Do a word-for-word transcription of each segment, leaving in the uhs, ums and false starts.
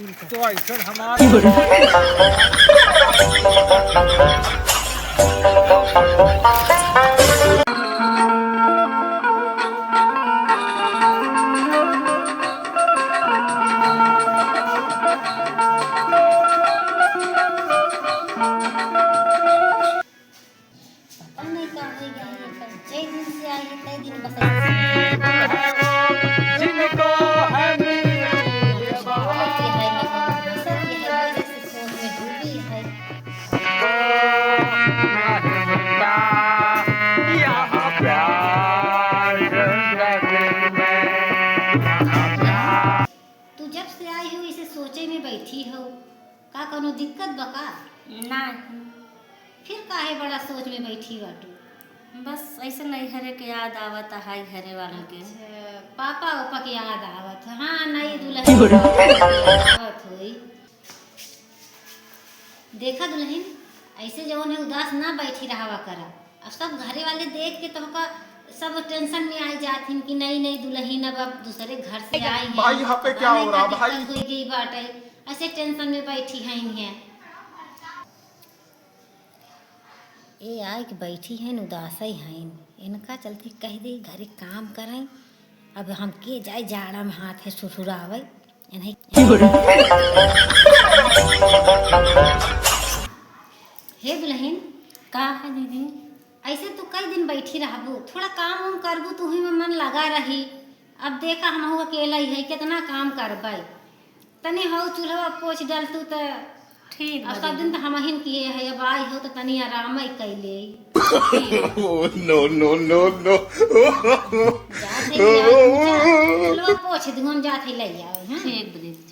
तो ऐसे हमारे पता नहीं का हो गया ये सब। जे दिन से आई है, तय दिन बस ऐसे जिनको है मेरे बाहर। हंसत है, हंसत है, बस ऐसे सोच में डूबी है। यहाँ प्यार जिंदगी में, यहाँ प्यार। तू जब से आई हो, इसे सोचे में बैठी हो, का कौनो दिक्कत बा का? नाही। फिर काहे बड़ा सोच में बैठी बाटू? बस ऐसे नैहरे के याद आवत है, घरे वालों के। अच्छा, पापा ओपा के याद आवत है। हाँ, नई दुल्हन आवत होई। देखा दुल्हन, ऐसे जवन है उदास ना बैठी रहवा करा। अब सब घरे वाले देख के तोहका सब tension में आई जात हिन कि नई नई दुल्हन अब, अब दूसरे घर से आई है। भाई, यहाँ पे क्या हो रहा, भाई? दिक्कत हो गई बाटे, ऐसे tension में बैठी हैं इन्हें। ए आए के बैठी हैं, उदास ही हैं, इनका चलते कह दे घरे काम करें। अब हम के जाए जाड़ा में हाथ है सुसुरावे। इन्हें हे दुल्हन। का है दीदी? ऐसे तू कई दिन बैठी रहबू, थोड़ा काम उम करबू, तू ही में मन लगा रही। अब देखा, हमहू अकेला ही है, कितना काम करबै। तनी हऊ चूल्हा पोछ डालतू त ठीक अब बा सब दीदी। दिन त हमहिन किए है, अब आई हो त तनी आराम ही कैले। Oh, no, no, no, no। जात है ले आओ, चूल्हा पोछ दूँ, हम जात है ले आओ, हैं? ठीक बा दीदी।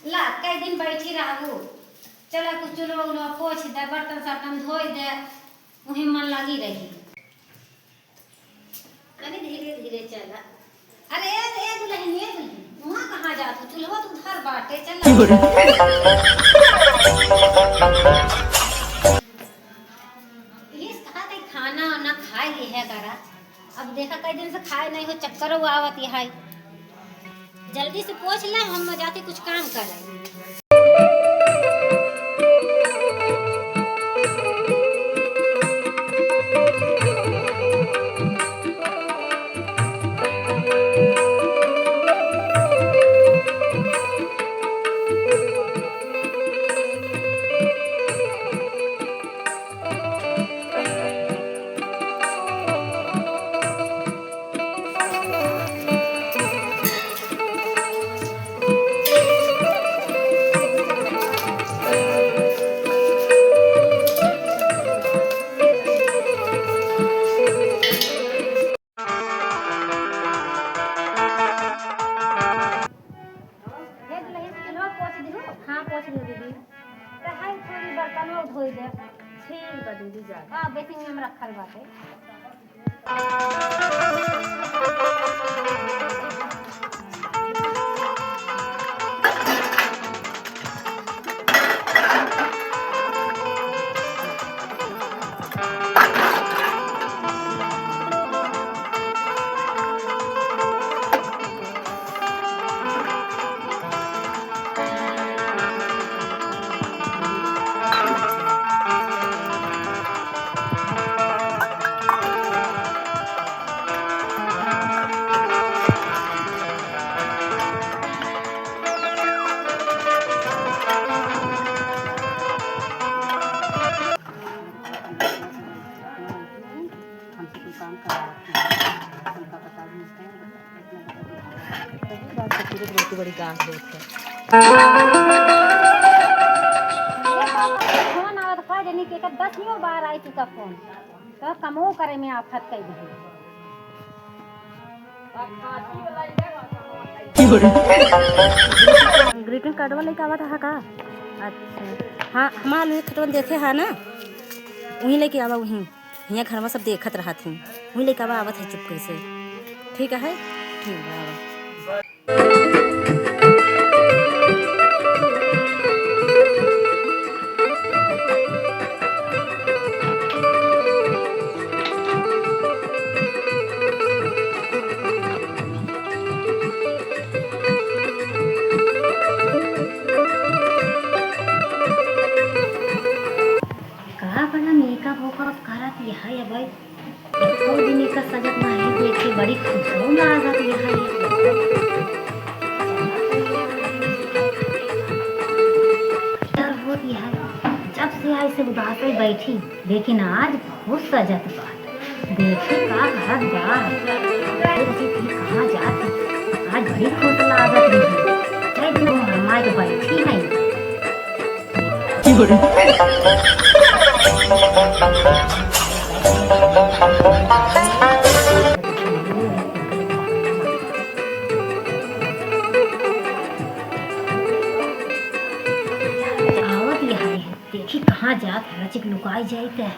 ला, कई दिन बैठी रहबू, चला कुछ चूल्हा उल्हा पोछ दे, बर्तन सर्तन धोई दे, वही मन लगी रही। तनी धीरे धीरे चला। अरे ए, ए दुल्हन, ए दुल्हन, वहाँ कहाँ जात हो? चूल्हा तो उधर बाटे, चला। इस कहा थे खाना ना खाए ली है करा। अब देखा कई दिन से खाए नहीं हो, चक्कर वो आवत है। जल्दी से पोछ ले, हम जाते कुछ काम करे। हे दुल्हन, चूल्हा पोछ दिहु? हाँ, पोछ दिहु दीदी। त हाय थोड़ी बर्तनवा धोई दे। ठीक बा दीदी, जा। हाँ, बेसिन में हम रखल बाटे। हमसे कोई काम करवा रखे हैं, हमका बता दीजिए। सही बात है, पूरे बहुत बड़ी गांठ होत है। फोन आवत का जनी के, एकर दसियों बार आई चुका फोन, तो कमो करे में आफत कई दही। ग्रीटिंग कार्डवा लेके आवत हा का? अच्छा, हाँ, हमार लिए खटवन देखे हा ना, वहीं लेके आवा, वहीं। हियाँ घरवा सब देखत रहत ही, वहीं लेके आवा, आवत है चुपके से। ठीक है, ठीक है, आवा। मेकअप वेकअप करत यहै अबै। एको दिन एका सजत नाहीं देखे, बड़ी खुशबू लागत यहै। डर होत यहै, जब से आई से उदासै बैठी, लेकिन आज बहुत सजत बा। देखी का कहत बा। अरे जी, ई कहाँ जात है? आज बड़ी खुश लागत है। जय दिन हमारे बैठी है। आवत यहाँ है, देखी कहाँ जात है, चिक लुकाई जाइत है।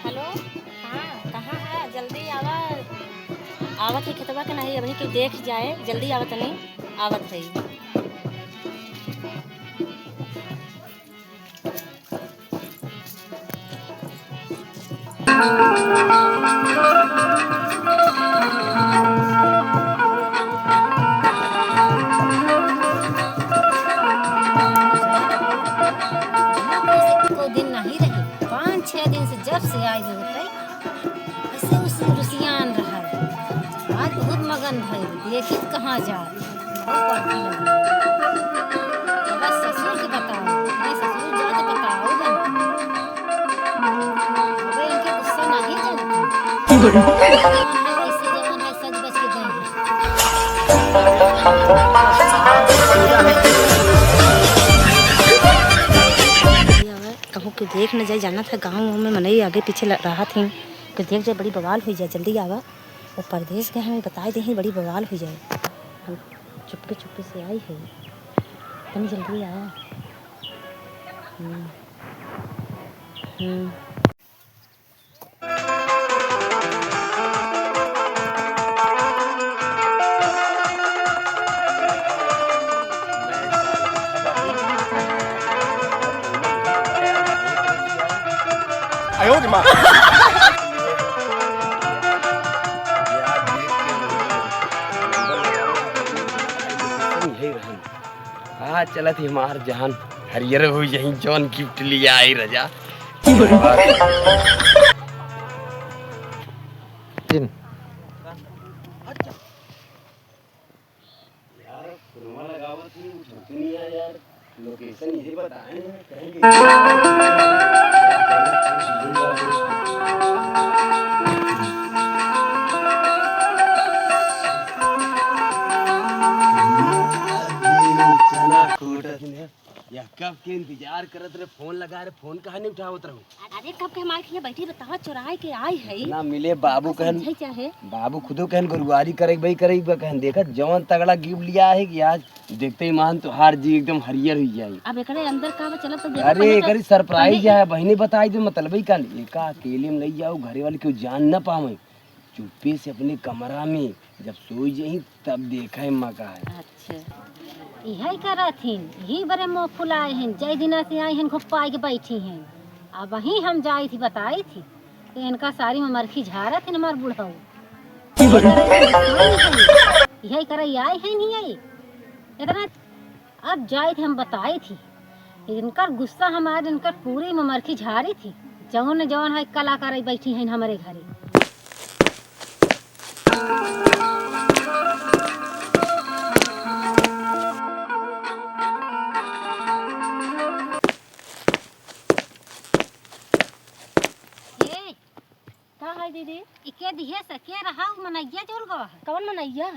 हेलो, हाँ, कहाँ है? जल्दी आवा। आवत है खेतवा के नहीं, अबहीं केहू देख जाए, जल्दी आवत नहीं, आवत है। एको दिन नहीं रही, पाँच छह दिन से जब से आई जो होते, ऐसे उस रुसियान रहा। आज बहुत मगन भई, देखी कहाँ जा। बहुत पार्टी लगी। अब ससुर के बताओ, ये ससुर जात बताओ बन। अबे इनके गुस्सा नहीं जानती। जवान है, ऐसे जवान है, सज बज के गए हैं। कहूँ के देख न जाए, जानत है गाँव में मनई आगे पीछे ल-, रहत हैं, के देख जाए बड़ी बवाल हुई जाए, जल्दी आवा। वो परदेस गए हमें बताए दे हैं, बड़ी बवाल हुई जाए। हम चुप्पे चुप्पे से आई है, तनी जल्दी आवा। हम्म। हम्म। आयो रे माँ। यही रहन। आ, चलत ही हमार जान, हरियर हो यहीं जौन गिफ्ट लिया आई रजा। तीन। यार, फोनवा लगावत ही, उठाते नहीं है यार। लोकेशन यही बताए हैं, कहेंगे। चना कूटत ने। या कब के इंतजार करत रहे, फोन लगा रहे, फोन काहे नहीं उठावत रहो? अरे कब के हम आए थे, बैठी बतावा, चोराए के आई है। ना मिले बाबू कहन, समझे चाहे। बाबू खुदो कहन गुरुवारी करे भाई करे बा कहन, देखत जवन तगड़ा गिफ्ट लिया है कि आज देखते ही मान तोहार जी एकदम हरियर हुई जाए। अब एकरे अंदर का बा, चलब तो देखब अरे पहले तो, एकरी सरप्राइज पहले है, बहिनी बताई दे मतलब ही का, एका अकेले में ले जाओ, घरे वाले क्यों जान ना पावे। चुप्पे से अपने कमरा में जब सोई जाई, तब देखा है मका है। अच्छा, इहे करत हिन, यही बरे मुँह फुलाए हिन, जय दिना से आई हिन, घुप्पाई के बैठी हिन। अब वहीं हम जाई थी, बताई थी, तो इनका सारी में मरखी झारत हिन हमार बुढ़ऊ। यही करे आई है नहीं आई। इतना अब जाइत हम बताई थी, इनकर गुस्सा हमार, इनकर पूरी ममरखी झारी थी। जौन जौन है कलाकार आई बैठी हैं हमरे घरे। ए, का है दीदी? ई के दिहे से, के रहा उ मनैया जौन गवा है? कौन मनैया?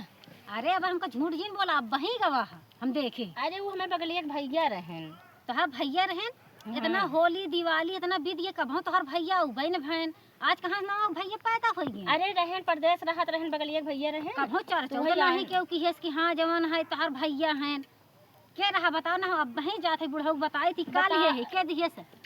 अरे अब हमका झूठ जिन बोला, अब वही गवा है, हम देखे। अरे वो हमें बगलिया के भैया रहन। तोहार भैया रहन? हाँ। इतना होली दिवाली इतना बीत गया, कबहूँ तोहार भैया उबे न भैन, आज कहाँ ना भैया पैदा हो गए? अरे रहन परदेस रहत रहन, बगलिया के भैया रहन। कबहूँ चर्चा तो तो वही नहीं आए। केहू की हेस कि हाँ जवन है तोहार भैया हैं। के रहा बताओ ना, अब वहीं जात है बुढ़ऊ बताई थी, का बताओ। लिए है, के दिहे से?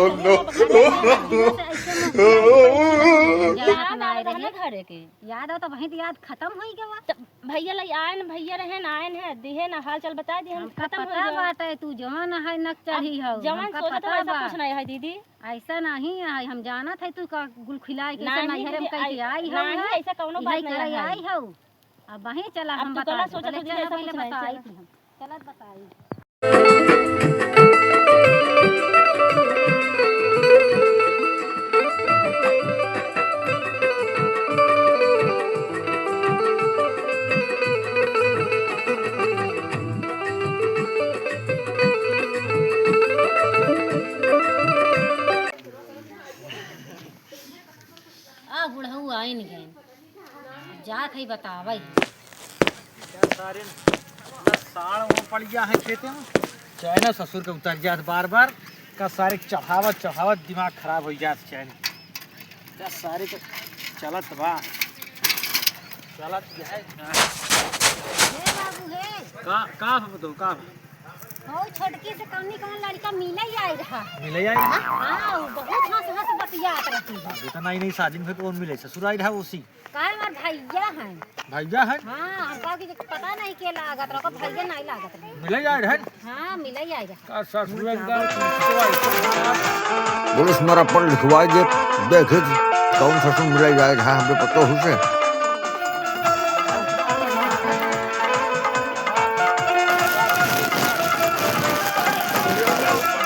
no, no। याद आवत रहे घरे के। याद आवत, वहीं तो याद खतम होई गवा। त भैया लई आयन, भैया रहेन, आयन है, दिहे ना, हाल चाल बताइ दिहे, हमका खतम होई गवा। बाटे, तू जवन है नक चढ़ी हौ, जवन हमका सोचत हौ, ऐसा कुछ नहीं है दीदी। ऐसा नहीं है, हम जानत है तू का गुलखिलाई के नैहरे में कह के आई हौ, नहीं, ऐसा कौनो बात नहीं है। आई हौ। अब वहीं चला, अब हम तू बताई, सोचत चला, दीदी, ऐसा कुछ नहीं, बताई चला। हम। चलत बताई। आ बुढ़ऊ आइन गइन। जात है बतावै। क्या सारे न-, न साड़ वो पड़ गया है खेते में। चाहे ना ससुर के उतर जात बार बार। का सारे चढ़ावत चढ़ावत दिमाग खराब हो जात चाहे ना। क्या सारे के चलत बा। चलत क्या है? हे बाबू हे। का, का हो तो, का हो? हौ छोटकी से कौनी कौन लड़का मिले ही आई रहा। मिले आई रहा? हाँ, वो बहुत हंस हंस बतियात रहती है। अभी तो नहीं, नहीं, शादी में कौन मिले? ससुर आई रहा उसी। का हमार भैया है। भैया है? हाँ, हम कहा कि पता नहीं के लागत रहा, भैया नहीं लागत रहा। मिले आई रहे? हाँ, मिले आई रहा। का ससुर एकदम पुलिस मरा पर लिखवाई दे, देखे कि कौन ससुर मिले आई रहा, हमरे पतो हुसे।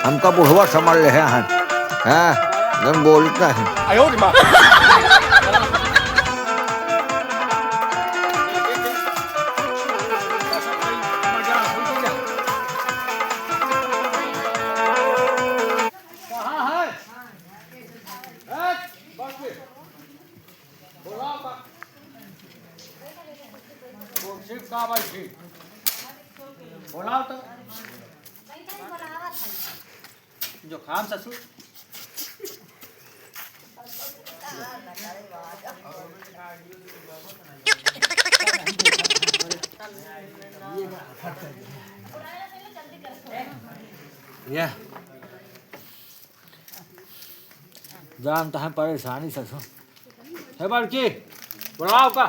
हमका बुढ़वा समझ ले हैं, हाँ, जन बोलता है। आयो रे माँ। कहाँ है? ए, बाबू। बोलाओ का? कुर्सी का बैठी? बोलाओ तो। जुकाम ससुर। या। जान तो हम परेशानी से छो। हे बड़की, बुलाओ का?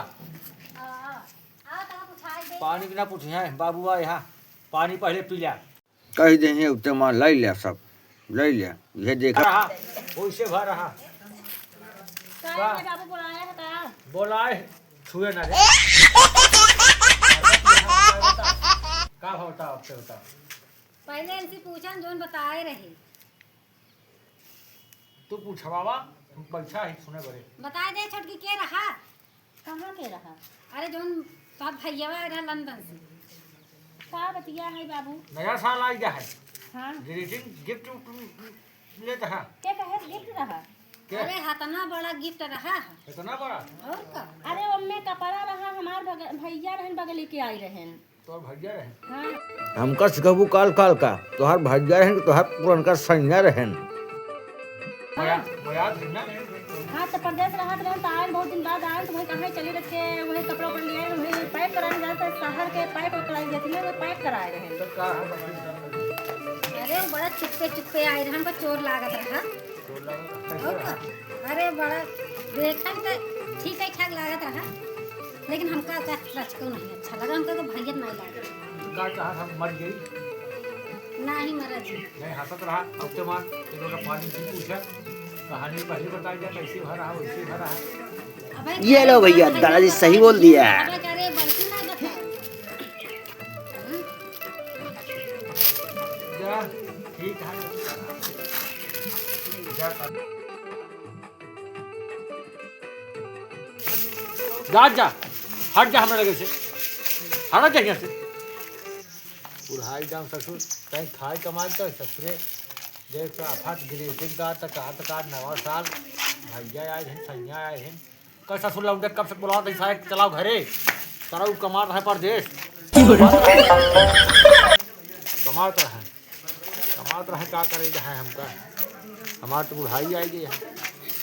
पानी की ना पूछी है, बाबू आ यहाँ, पानी पहले पी लिया। कह दे हैं, उत्ते माँ, ले लिया सब, ले लिया, ये देखा। रहा, वैसे भर रहा। का का? है बाबू, बुलाया है का? बोलाए, छुए ना रे। का होता आपसे, बताओ। पहले इनसे पूछा, जोन बताए रहे। तू पूछवावा, हम पैसा ही सुने बरे। बताए दे छोटकी के रहा? कहाँ के रहा? अरे जोन तोहार भैयावा रहा लंदन से। का बतिया है बाबू? नया साल आई जा है। हाँ। Greeting gift उफ्ट लेत है। के कहे gift रहा? के? अरे हतना बड़ा gift रहा। इतना बड़ा? और का? अरे ओमे कपड़ा रहा, हमार भग-, भैया रहन बगली के आई रहन। तोहर भैया रहे। हाँ। हमका सिखबू काल काल का, तोहर भैया रहन कि तोहर पुरनका सैया रहन। मया-, मयाद है ना? हाँ, तो परदेस रहत रहन, तो आयल बहुत दिन बाद आयल, तो वही कहाँ चले रखे, वही कपड़ा उपड़ा लिए, वही pack कराने जाते, शहर के pack कराने जाते, वही pack कराए रहन। तो का हम अरे, वो बड़ा चुप्पे चुप्पे आए रहे, हमको चोर लागत रहा। चोर लागत रहा? और का? अरे, बड़ा देखन तो ठीक है, ठाक लागत रहा, लेकिन हमका का रचको नहीं अच्छा लगा, हमका तो भैया नहीं लगा। का कहा हम मर गई? नहीं मरा जी। नहीं, हंसत रहा, अब तो मान, एक लोटा पानी पी पूछा, कहानी पहले बताई जा, कैसे भरा, वैसे भरा। अबे ये लो भैया, दादाजी सही बोल दिया। अबे करे, बड़की ना बताओ। जा, ठीक है। जा। जा, जा। हट जा हमरा लगे से। हट जा यहाँ से। बुढ़ाई जाम ससुर, कहीं खाए कमाए कर ससुरे। देख तो आफत greeting का, तका, तका, नवा साल। भैया आए हैं, सैया आए हैं। कल ससुर लौंडे कब से बुलावत है, सारे चलाओ घरे। सारा उ कमात रहे परदेस। कमात रहे। कमात रहे, का करे रहे हमका। हमार तो बुढ़ाई आई गई है।